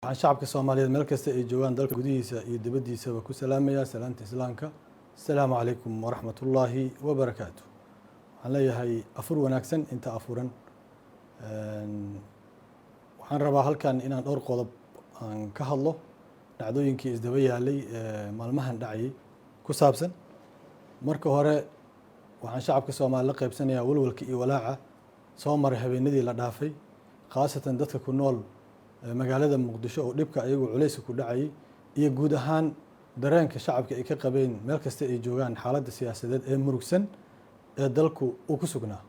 Waxaan shacabka Soomaaliyeed meel kasta ay joogaan, dalka gudihiisa iyo dibaddiisaba, ku salaamayaa salaamta Islaamka: asalaamu calaykum waraxmat ullaahi wabarakaatu. Waxaan leeyahay afur wanaagsan inta afuran. Waxaan rabaa halkan inaan dhowr qodob aan ka hadlo, dhacdooyinkii isdaba yaalay ee maalmahan dhacayay ku saabsan. Marka hore, waxaan shacabka Soomaali la qaybsanayaa walwalka iyo walaaca soo maray habeenadii la dhaafay, khaasatan dadka ku nool magaalada Muqdisho oo dhibka ayagu culayska ku dhacayay, iyo guud ahaan dareenka shacabka ay ka qabeen meel kasta ay joogaan xaaladda siyaasadeed ee murugsan ee dalku uu ku sugnaa.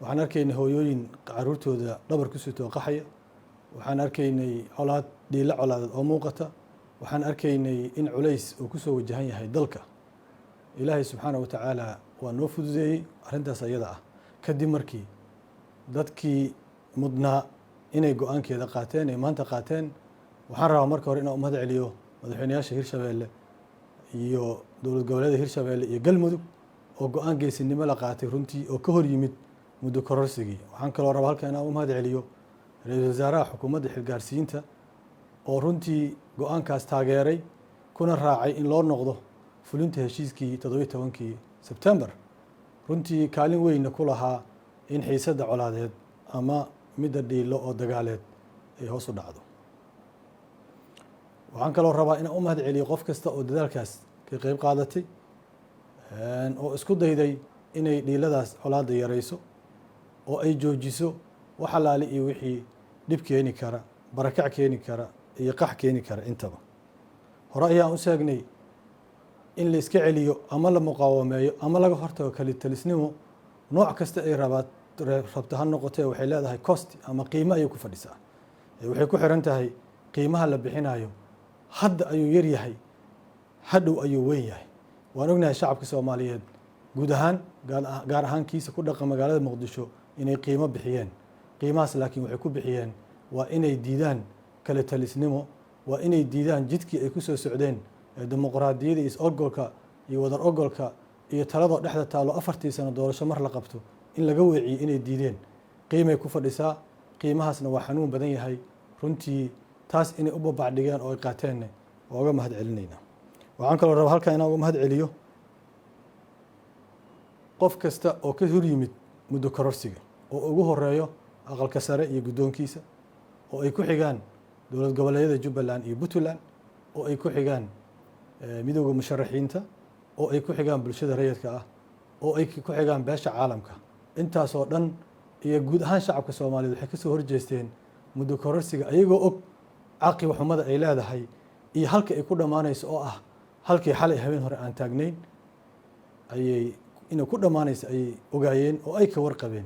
Waxaan arkaynay hooyooyin caruurtooda dhabar ku sitoo qaxaya. Waxaan arkaynay colaad, dhiilo colaadeed oo muuqata. Waxaan arkaynay in culays uu kusoo wajahan yahay dalka. Ilaahay subxaana wa tacaala waa noo fududeeyey arrintaas ayada ah, kadib markii dadkii mudnaa inay go-aankeeda qaateen ay maanta qaateen. Waxaan rabaa marka hore inaan u mahad celiyo madaxweynayaasha Hirshabeelle iyo dowlad goboleeda Hirshabeelle iyo Galmudug oo go-aan geesinimo la qaatay runtii, oo ka hor yimid muddo kororsigii. Waxaan kaloo rabaa halkan inaan u mahad celiyo ra-iisul wasaaraha xukuumadda xilgaarsiinta oo runtii go-aankaas taageeray, kuna raacay in loo noqdo fulinta heshiiskii 17-kii Sebtembar, runtii kaalin weynna ku lahaa in xiisadda colaadeed ama midda dhiilo oo dagaaleed ay hoos u dhacdo. Waxaan kaloo rabaa inaan u mahad celiyo qof kasta oo dadaalkaas ka qeyb qaadatay oo isku dayday inay dhiiladaas colaadda yarayso oo ay joojiso wax allaale iyo wixii dhib keeni kara, barakac keeni kara iyo qax keeni kara intaba. Hore ayaan u sheegnay in la iska celiyo ama la muqaawameeyo ama laga hortago kalitalisnimo, nooc kasta ay rabaa rabto ha noqotee, waxay leedahay cost ama qiimo ayay ku fadhisaa. Waxay ku xiran tahay qiimaha la bixinayo. Hadda ayuu yar yahay, hadhow ayuu weyn yahay. Waan ognahay shacabka Soomaaliyeed guud ahaan, gaar ahaan kiisa ku dhaqa magaalada Muqdisho, inay qiimo bixiyeen. Qiimahaas laakiin waxay ku bixiyeen waa inay diidaan kala talisnimo, waa inay diidaan jidkii ay ku soo socdeen ee dimuqraadiyada iyo is-ogolka iyo wadar ogolka iyo taladoo dhexda taalo, 4-tii sano doorasho mar la qabto, in laga weeciyo inay diideen. Qiimay ku fadhisaa, qiimahaasna waa xanuun badan yahay runtii. Taas inay u babacdhigeen oo ay qaateenna waa uga mahad celinaynaa. Waxaan kaloo rabaa halkan inaan uga mahad celiyo qof kasta oo ka hor yimid muddo kororsiga, oo ugu horeeyo aqalka sare iyo guddoonkiisa, oo ay ku xigaan dowlad goboleedyada Jubbaland iyo Puntland, oo ay ku xigaan midowda musharaxiinta, oo ay ku xigaan bulshada rayidka ah, oo ay ku xigaan beesha caalamka. Intaasoo dhan iyo guud ahaan shacabka Soomaaliyeed waxay kasoo horjeesteen muddo kororsiga, ayagoo og caqiba xumada ay leedahay iyo halka ay ku dhammaanayso, oo ah halkii xalay habeen hore aan taagnayn ayay inay ku dhammaanayso ayay ogaayeen oo ay ka warqabeen.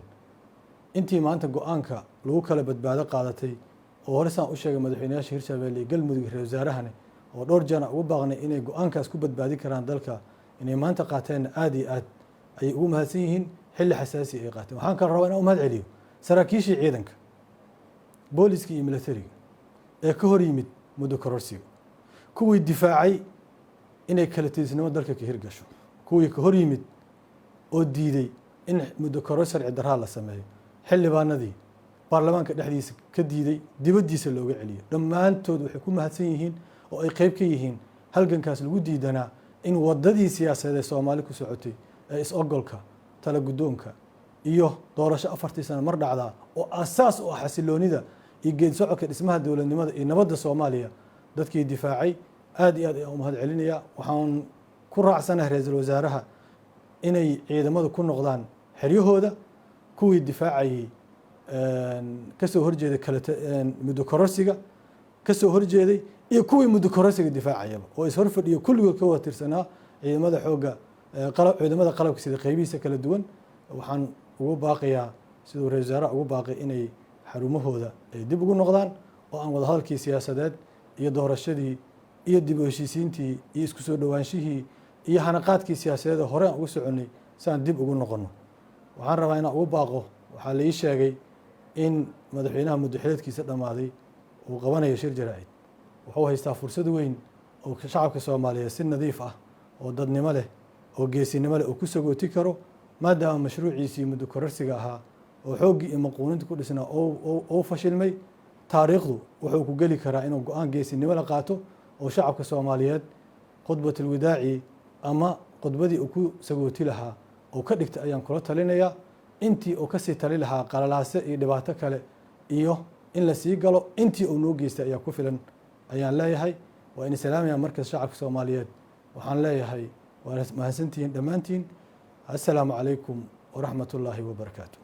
Intii maanta go-aanka lagu kala badbaado qaadatay, oo hore saan u sheegay, madaxweynayaasha Hirshabelle iyo Galmudug, ra wasaarahane oo dhowr jeer ugu baaqnay inay go-aankaas ku badbaadin karaan dalka, inay maanta qaateenna aada iyo aad ayay ugu mahadsan yihiin. Xilli xasaasi ay qaateen. Waxaan kaloo rabaa inaan u mahad celiyo saraakiishii ciidanka booliska iyo militariga ee ka hor yimid muddo kororsiga, kuwii difaacay inay kala tiisnimo dalka ka hirgasho, kuwii ka hor yimid oo diiday in muddo koror sharci daraa la sameeyo, xildhibaanadii baarlamaanka dhexdiisa ka diiday, dibaddiisa looga celiyo. Dhammaantood waxay ku mahadsan yihiin oo ay qeyb ka yihiin halgankaas lagu diidanaa in waddadii siyaasadeed ee Soomaali ku socotay ee is-ogolka, tala guddoonka iyo doorasho 4-tii sano mar dhacdaa, oo asaas u ah xasiloonida iyo geed socodka dhismaha dowladnimada iyo nabadda Soomaaliya, dadkii difaacay aad iyo aad ayaan u mahad celinayaa. Waxaan ku raacsanahay ra-iisul wasaaraha inay ciidamadu ku noqdaan xeryahooda. Kuwii difaacayey, kasoo horjeeday kala muddo kororsiga kasoo horjeeday iyo kuwii muddo kororsiga difaacayaba oo is horfadhiyo, kulligood ka wada tirsanaa ciidamada xoogga, ciidamada qalabka sida qeybihiisa kala duwan, waxaan ugu baaqayaa siduu ra-isul wasaaraha ugu baaqay inay xarumahooda ay dib ugu noqdaan, oo aan wadahadalkii siyaasadeed iyo doorashadii iyo dib u heshiisiintii iyo isku soo dhowaanshihii iyo hanaqaadkii siyaasadeed hore aan ugu soconay si aan dib ugu noqono. Waxaan rabaa inaan ugu baaqo, waxaa la ii sheegay in madaxweynaha muddo xileedkiisa dhammaaday uu qabanayo shir jaraa'id. Wuxuu haystaa fursad weyn oo shacabka Soomaaliyeed si nadiif ah oo dadnimo leh oo geesinimo leh uu ku sagooti karo, maadaama mashruuciisii muddo kororsiga ahaa oo xooggii iyo maquuninta ku dhisnaa ou fashilmay. Taariikhdu wuxuu ku geli karaa inuu go-aan geesinimo la qaato oo shacabka Soomaaliyeed khudbatulwidaaci ama khudbadii uu ku sagooti lahaa oo ka dhigta ayaan kula talinayaa, intii uu kasii tali lahaa qalalaase iyo dhibaato kale iyo in la sii galo. Intii uu noo geystay ayaa ku filan ayaan leeyahay. Waa in salaamaya markas shacabka Soomaaliyeed. Waxaan leeyahay waa mahadsantihiin dhammaantiin. Assalaamu calaykum waraxmat ullaahi wabarakaatu.